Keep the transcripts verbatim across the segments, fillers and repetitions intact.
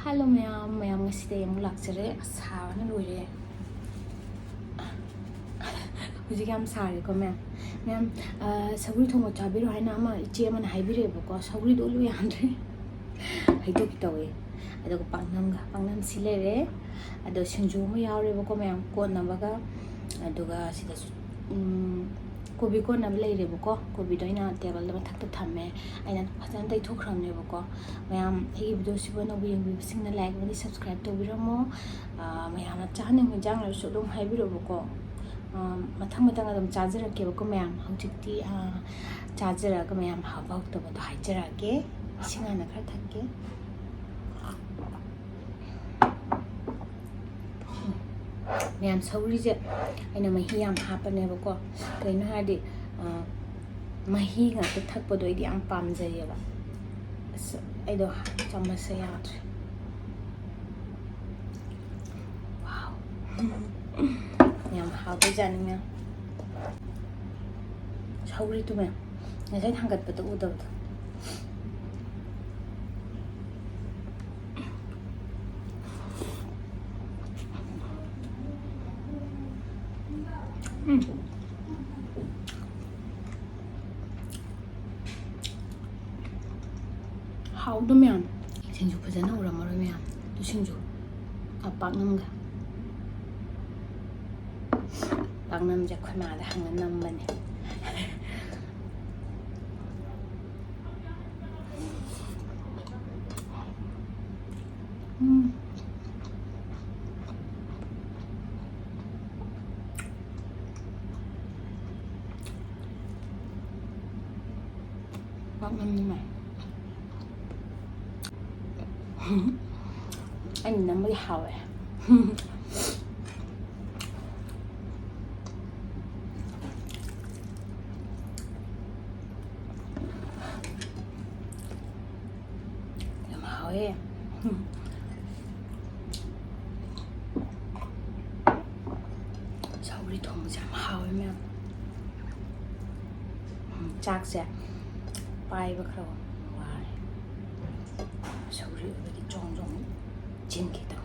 Hello ꯃꯌꯥꯝ, ꯃꯌꯥꯝ ꯉꯁꯤꯗꯤ ꯑꯩ ꯑꯃꯨꯛ ꯂꯥꯛꯆꯔꯦ꯫ ꯑꯁ, ꯁꯥꯕꯅ ꯂꯣꯏꯔꯦ꯫ ꯍꯧꯖꯤꯛ ꯌꯥꯝ ꯁꯥꯔꯦꯀꯣ ꯃꯌꯥꯝ꯫ ꯃꯌꯥꯝ, ꯑ, ꯁꯧꯒ꯭ꯔꯤ ꯊꯣꯡꯕ ꯆꯥꯕꯤꯔꯣ ꯍꯥꯏꯅ ꯑꯃ ꯏꯆꯦ ꯑꯃꯅ ꯍꯥꯏꯕꯤꯔꯛꯑꯦꯕꯀꯣ꯫ ꯁꯧꯒ꯭ꯔꯤꯗꯣ ꯂꯣꯏ ꯌꯥꯟꯗ꯭ꯔꯦ꯫ ꯍꯩꯗꯣꯛꯀꯦ ꯇꯧꯋꯦ꯫ ꯑꯗꯨꯒ ꯄꯥꯛꯅꯝꯒ, ꯄꯥꯛꯅꯝꯁꯤ ꯂꯩꯔꯦ꯫ ꯑꯗꯣ ꯁꯤꯡꯖꯨ ꯑꯃ ꯌꯥꯎꯔꯦꯕꯀꯣ ꯃꯌꯥꯝ, ꯀꯣꯠꯅꯕꯒ꯫ ꯑꯗꯨꯒ ꯁꯤꯗꯁꯨ, ꯎꯝ, ꯀꯣꯕꯤ ꯀꯣꯠꯅꯕ ꯂꯩꯔꯦꯕꯀꯣ꯫ ꯀꯣꯕꯤꯗꯣ ꯑꯩꯅ ꯇꯦꯕꯜꯗ ꯃꯊꯛꯇ ꯊꯝꯃꯦ꯫ ꯑꯩꯅ ꯐꯖꯅ ꯇꯩꯊꯣꯛꯈ꯭ꯔꯕꯅꯦꯕꯀꯣ꯫ ꯃꯌꯥꯝ, ꯑꯩꯒꯤ ꯚꯤꯗꯤꯑꯣꯁꯤꯕꯨ ꯑꯅꯧꯕ ꯌꯦꯡꯕꯤꯕꯁꯤꯡꯅ like ꯑꯃꯗꯤ subscribe ꯇꯧꯕꯤꯔꯝꯃꯣ꯫ ꯑꯥ, ꯃꯌꯥꯝꯅ ꯆꯥꯍꯟꯅꯤꯡꯕ ꯏꯟꯖꯥꯡ ꯂꯩꯔꯁꯨ ꯑꯗꯨꯝ ꯍꯥꯏꯕꯤꯔꯛꯎꯕꯀꯣ꯫ ꯑꯥ, ꯃꯊꯪ ꯃꯊꯪ ꯑꯗꯨꯝ ꯆꯥꯖꯔꯛꯀꯦꯕꯀꯣ ꯃꯌꯥꯝ꯫ ꯍꯧꯖꯤꯛꯇꯤ, ꯑꯥ, ꯆꯥꯖꯔꯛꯑꯒ ꯃꯌꯥꯝ ꯍꯥꯎꯕ ꯍꯥꯎꯇꯕꯗꯣ ꯍꯥꯏꯖꯔꯛꯑꯒꯦ꯫ ꯏꯁꯤꯡ ꯍꯥꯟꯅ ꯈꯔ ꯊꯛꯀꯦ꯫ ꯃꯌꯥꯝ, ꯁꯧꯒ꯭ꯔꯤꯁꯦ ꯑꯩꯅ ꯃꯍꯤ ꯌꯥꯝ ꯍꯥꯞꯄꯅꯦꯕꯀꯣ꯫ ꯀꯩꯅꯣ ꯍꯥꯏꯔꯗꯤ, ꯑ, ꯃꯍꯤ ꯉꯥꯛꯇ ꯊꯛꯄꯗꯣ ꯑꯩꯗꯤ ꯌꯥꯝ ꯄꯥꯝꯖꯩꯌꯦꯕ꯫ ꯑꯁ, ꯑꯩꯗꯣ ꯆꯥꯃꯁꯁꯦ ꯌꯥꯗ꯭ꯔꯦ꯫ ꯋꯥꯎ꯫ ꯌꯥꯝ ꯍꯥꯎꯗꯣꯏꯖꯥꯠꯅꯤ ꯃꯌꯥꯝ꯫ ꯁꯧꯒ꯭ꯔꯤꯗꯨ ꯃꯌꯥꯝ꯫ ꯉꯁꯥꯏ ꯊꯥꯡꯒꯠꯄꯗ ꯎꯗꯕꯗꯣ꯫ ꯎꯝ꯫ ꯍꯥꯎꯗꯣ ꯃꯌꯥꯝ꯫ ꯁꯤꯡꯖꯨ ꯐꯖꯅ ꯎꯔꯝꯃꯔꯣꯏ ꯃꯌꯥꯝ꯫ ꯑꯗꯨ ꯁꯤꯡꯖꯨ꯫ ꯑ, ꯄꯥꯛꯅꯝꯒ꯫ ꯄꯥꯛꯅꯝꯁꯦ ꯑꯩꯈꯣꯏ ꯃꯥꯗ ꯍꯪꯉ ꯅꯝꯕꯅꯦ꯫ ꯎꯝ꯫ ꯄꯥꯛꯅꯝ ꯅꯨꯡꯉꯥꯏ꯫ ꯑꯩꯅ ꯅꯝꯕꯒꯤ ꯍꯥꯎꯋꯦ꯫ ꯌꯥꯝ ꯍꯥꯎꯋꯦ꯫ ꯁꯧꯒ꯭ꯔꯤ ꯊꯣꯡꯕꯁꯦ ꯌꯥꯝ ꯍꯥꯎꯋꯦ ꯃꯌꯥꯝ꯫ ꯎꯝ, ꯆꯥꯛꯁꯦ ꯄꯥꯏꯕ ꯈꯔ ꯋꯥꯔꯦ꯫ ꯁꯧꯒ꯭ꯔꯤ ꯑꯣꯏꯕꯒꯤ ꯆꯣꯡ ꯆꯣꯡ ꯆꯤꯟꯈꯤꯗꯣ꯫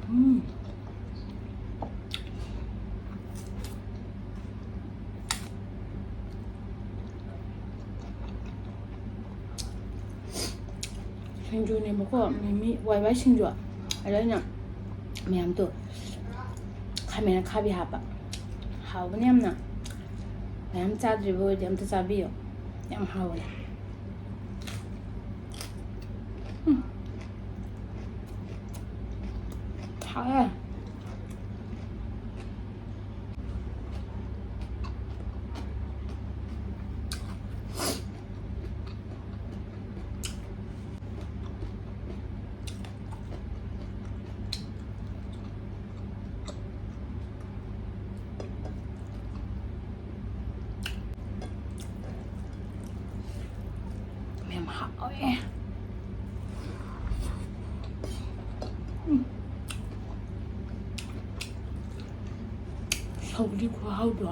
ꯎꯝ꯫ ꯁꯤꯡꯖꯨꯅꯦꯕꯀꯣ, ꯃꯤꯃꯤ ꯋꯥꯏ ꯋꯥꯏ ꯁꯤꯡꯖꯨ꯫ ꯑꯗ ꯑꯩꯅ ꯃꯌꯥꯝꯗꯣ ꯈꯥꯃꯦꯟ ꯑꯈꯥꯕꯤ ꯍꯥꯞꯄ꯫ ꯍꯥꯎꯕꯅꯦ ꯌꯥꯝꯅ꯫ ꯃꯌꯥꯝ ꯆꯥꯗ꯭ꯔꯤꯕ ꯑꯣꯏꯔꯗꯤ ꯑꯝꯇ ꯆꯥꯕꯤꯌꯣ꯫ ꯌꯥꯝ ꯍꯥꯎꯕꯅꯦ꯫ ꯎꯝ꯫ ꯍꯥꯎꯋꯦ꯫ ꯃꯌꯥꯝ ꯍꯥꯎꯋꯦ꯫ ꯎꯝ꯫ ꯁꯧꯒ꯭ꯔꯤ ꯈꯨꯍꯥꯎꯗꯣ꯫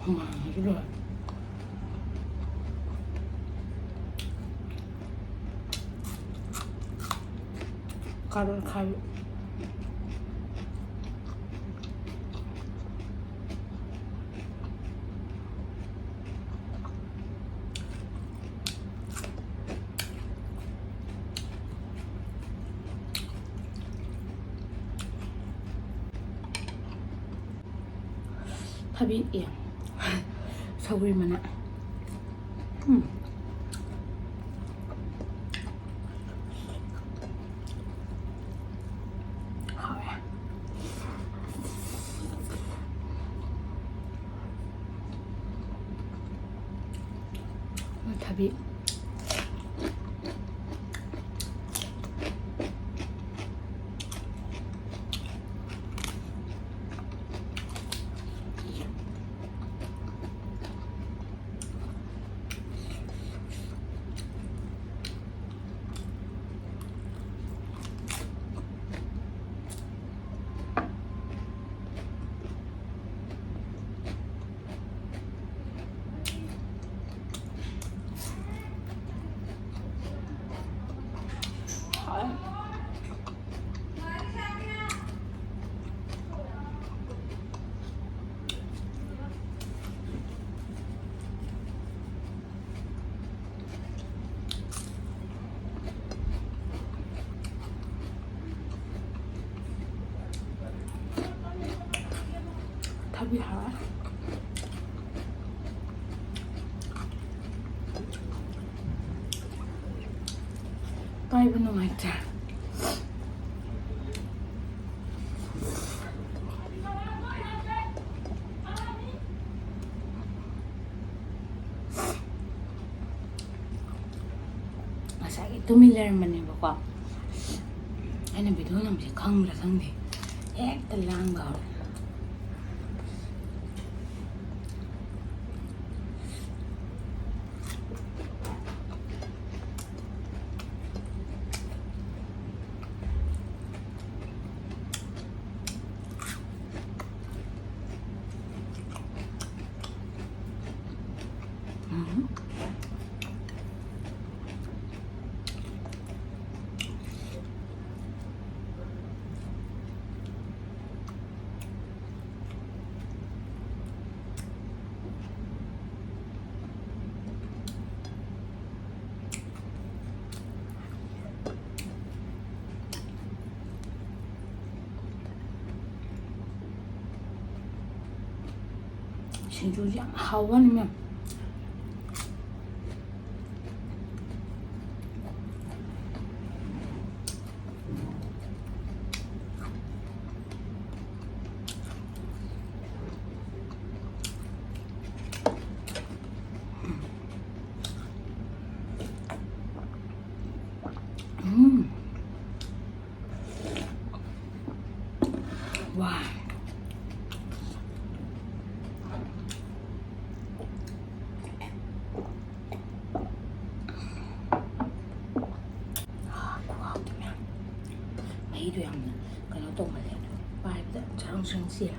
ꯍꯨꯃꯥꯡꯁꯤꯗ ꯂꯣꯏꯔꯦ꯫ ꯀꯥꯔꯣꯠ ꯑꯈꯥꯕꯤ꯫ ꯊꯕꯤ, ꯑꯦ, ꯁꯧꯒ꯭ꯔꯤ ꯃꯅꯥ꯫ ꯎꯝ꯫ ꯍꯥꯎꯔꯦ꯫ ꯊꯕꯤ꯫ ꯄꯥꯏꯕ ꯅꯨꯡꯉꯥꯏꯇ꯭ꯔꯦ꯫ ꯉꯁꯥꯏꯒꯤ ꯇꯨꯃꯤꯟ ꯂꯩꯔꯝꯕꯅꯦꯕꯀꯣ꯫ ꯑꯩꯅ ꯚꯤꯗꯤꯑꯣ ꯅꯝꯕꯁꯦ ꯈꯪꯕ꯭ꯔꯥ ꯈꯪꯗꯦ, ꯍꯦꯛꯇ ꯂꯥꯡꯕ ꯍꯧꯔꯦ꯫ ꯎꯝ꯫ ꯁꯤꯡꯖꯨꯁꯦ ꯌꯥꯝ ꯍꯥꯎꯕꯅꯤ, ꯃꯌꯥꯝ꯫ ꯎꯝ꯫ ꯋꯥ꯫ ꯈꯨꯍꯥꯎꯗꯤ ꯃꯌꯥꯝ꯫ ꯃꯍꯤꯗꯣ ꯌꯥꯝꯅ ꯀꯩꯅꯣ ꯇꯧꯃꯜꯂꯦ꯫ ꯄꯥꯏꯕꯗ ꯆꯔꯣꯡ ꯆꯔꯣꯡ ꯆꯦꯜꯂꯦ꯫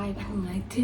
ꯍꯥꯏꯕ ꯅꯨꯡꯉꯥꯏꯇꯦ꯫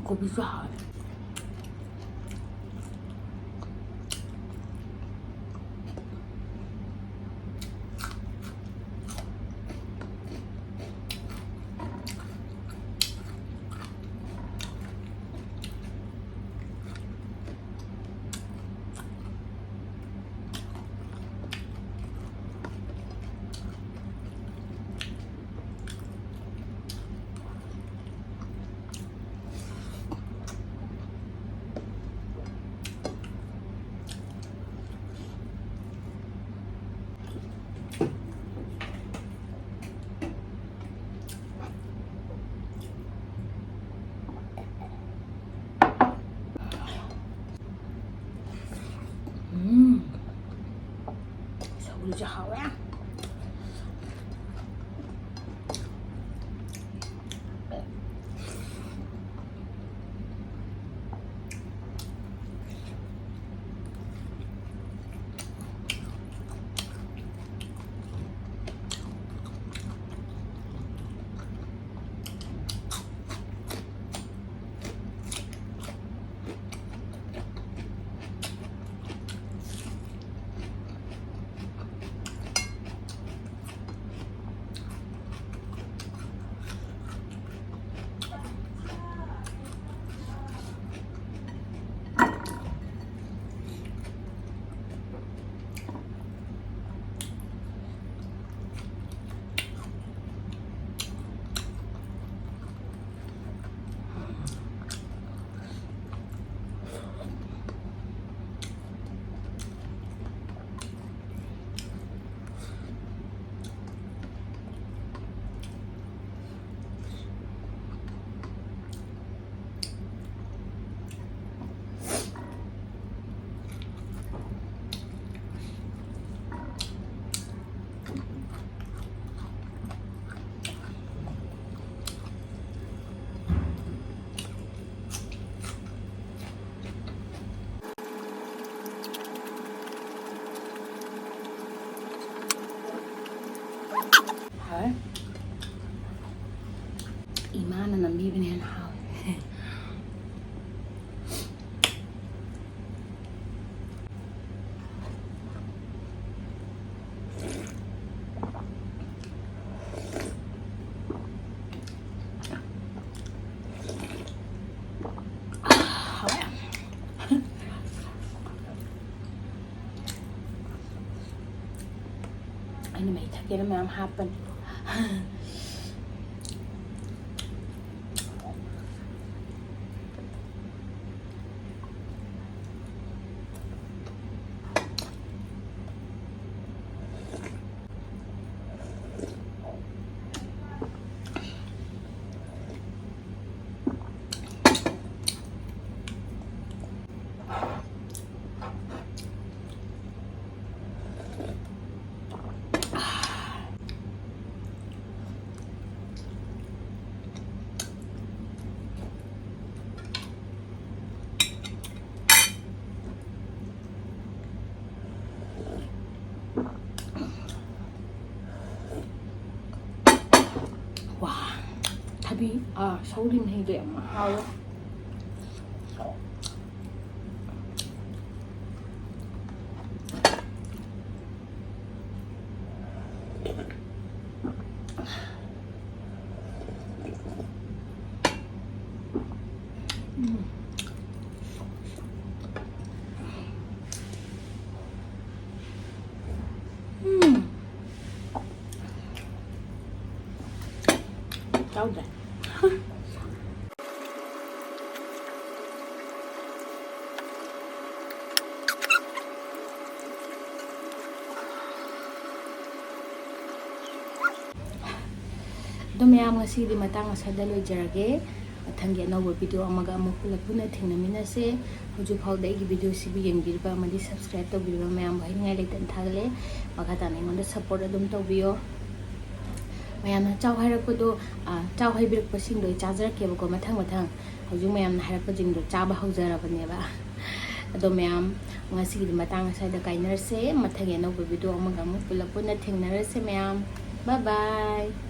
ꯀꯣꯕꯤꯁꯨ ꯍꯥꯎꯋꯦ꯫ ꯍꯥꯎꯋꯦ꯫ ꯏꯃꯥꯅ ꯅꯝꯕꯤꯕꯅ ꯍꯦꯟꯅ ꯍꯥꯎꯋꯦ꯫ ꯍꯥꯎꯋꯦ꯫ ꯑꯩꯅ ꯃꯍꯤ ꯊꯛꯀꯦꯅ ꯃꯌꯥꯝ ꯍꯥꯞꯄꯅꯤ꯫ ꯋꯥ, ꯊꯕꯤ, ꯑꯥ, ꯁꯧꯒ꯭ꯔꯤ ꯃꯍꯤꯗꯣ ꯌꯥꯝ ꯍꯥꯎꯋꯦ꯫ ꯎꯝ꯫ ꯎꯝ꯫ ꯆꯥꯎꯗ꯭ꯔꯦ꯫ ꯑꯗꯣ ꯃꯌꯥꯝ, ꯉꯁꯤꯗꯤ ꯃꯇꯥꯡ ꯑꯁꯤꯗ ꯂꯣꯏꯖꯔꯒꯦ꯫ ꯃꯊꯪꯒꯤ ꯑꯅꯧꯕ video ꯑꯃꯒ ꯑꯃꯨꯛ ꯄꯨꯂꯞ ꯄꯨꯟꯅ ꯊꯦꯡꯅꯃꯤꯟꯅꯁꯦ꯫ ꯍꯧꯖꯤꯛ ꯐꯥꯎꯗ ꯑꯩꯒꯤ video ꯁꯤꯕꯨ ꯌꯦꯡꯕꯤꯔꯤꯕ ꯑꯃꯗꯤ subscribe ꯇꯧꯕꯤꯔꯤꯕ ꯃꯌꯥꯝꯕꯨ ꯍꯥꯏꯅꯤꯡꯉꯥꯏ ꯂꯩꯇꯅ ꯊꯥꯒꯠꯂꯦ꯫ ꯃꯈꯥ ꯇꯥꯅ ꯑꯩꯉꯣꯟꯗ support ꯑꯗꯨꯝ ꯇꯧꯕꯤꯌꯣ꯫ ꯃꯌꯥꯝꯅ ꯆꯥꯎ ꯍꯥꯏꯔꯛꯄꯗꯣ, ꯑ, ꯆꯥꯎ ꯍꯥꯏꯕꯤꯔꯛꯄꯁꯤꯡꯗꯣ ꯑꯩ ꯆꯥꯖꯔꯛꯀꯦꯕꯀꯣ, ꯃꯊꯪ ꯃꯊꯪ꯫ ꯍꯧꯖꯤꯛ ꯃꯌꯥꯝꯅ ꯍꯥꯏꯔꯛꯄꯁꯤꯡꯗꯣ ꯆꯥꯕ ꯍꯧꯖꯔꯕꯅꯦꯕ꯫ ꯑꯗꯣ ꯃꯌꯥꯝ, ꯉꯁꯤꯒꯤꯗꯤ ꯃꯇꯥꯡ ꯑꯁ꯭ꯋꯥꯏꯗ ꯀꯥꯏꯅꯔꯁꯦ꯫ ꯃꯊꯪꯒꯤ ꯑꯅꯧꯕ video ꯑꯃꯒ ꯑꯃꯨꯛ ꯄꯨꯂꯞ ꯄꯨꯟꯅ ꯊꯦꯡꯅꯔꯁꯦ ꯃꯌꯥꯝ꯫ Bye-bye.